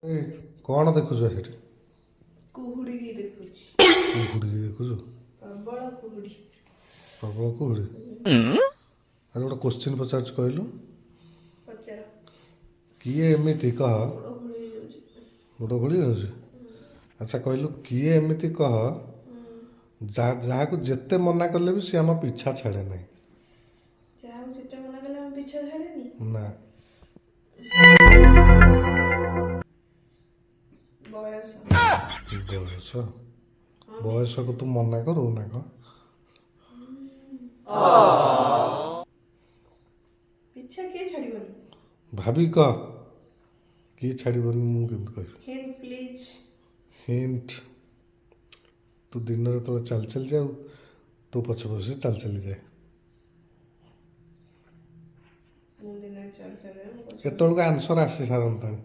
ଏ କ'ଣ ଦେଖୁଛୁ ସେଠି? କୁହୁଡ଼ିକି ଦେଖୁଛି। କୁହୁଡ଼ିକି ଦେଖୁଛୁ? ପ୍ରବଳ କୁହୁଡ଼ି। ପ୍ରବଳ କୁହୁଡ଼ି। ଆରେ, ଗୋଟେ କୋଶ୍ଚିନ୍ ପଚାରୁଛି, କହିଲୁ। ପଚାର। କିଏ ଏମିତି କହ। ଗୋଡ଼ ଘୋଳି ହେଇଯାଉଛି। ଗୋଡ଼ ଘୋଳି ଯାଉଛି। ଆଚ୍ଛା କହିଲୁ, କିଏ ଏମିତି କହ ଯାହାକୁ ଯେତେ ମନା କଲେ ବି ସେ ଆମ ପିଛା ଛାଡ଼େ ନାହିଁ? ଯାହାକୁ ଯେତେ ମନା କଲେ ଆମ ପିଛା ଛାଡ଼େନି? ନା। ବୟସ। ବୟସ? ବୟସକୁ ତୁ ମନା କରୁ ନା କଣ? ପିଛା କିଏ ଛାଡ଼ିବନି? ଭାବି କହ, କିଏ ଛାଡ଼ିବନି ମୁଁ କେମିତି କହିବି? Hint please. Hint, ତୁ ଦିନରେ ଯେତେବେଳେ ଚାଲି ଚାଲି ଯାଉ, ତୋ ପଛେ ପଛେ ଚାଲି ଚାଲି ଯାଏ। ମୁଁ ଦିନରେ ଚାଲି ଚାଲି ମୋ ପଛେ ଏତେବେଳକୁ ଆନ୍ସର ଆସି ସାରନ୍ତାଣି।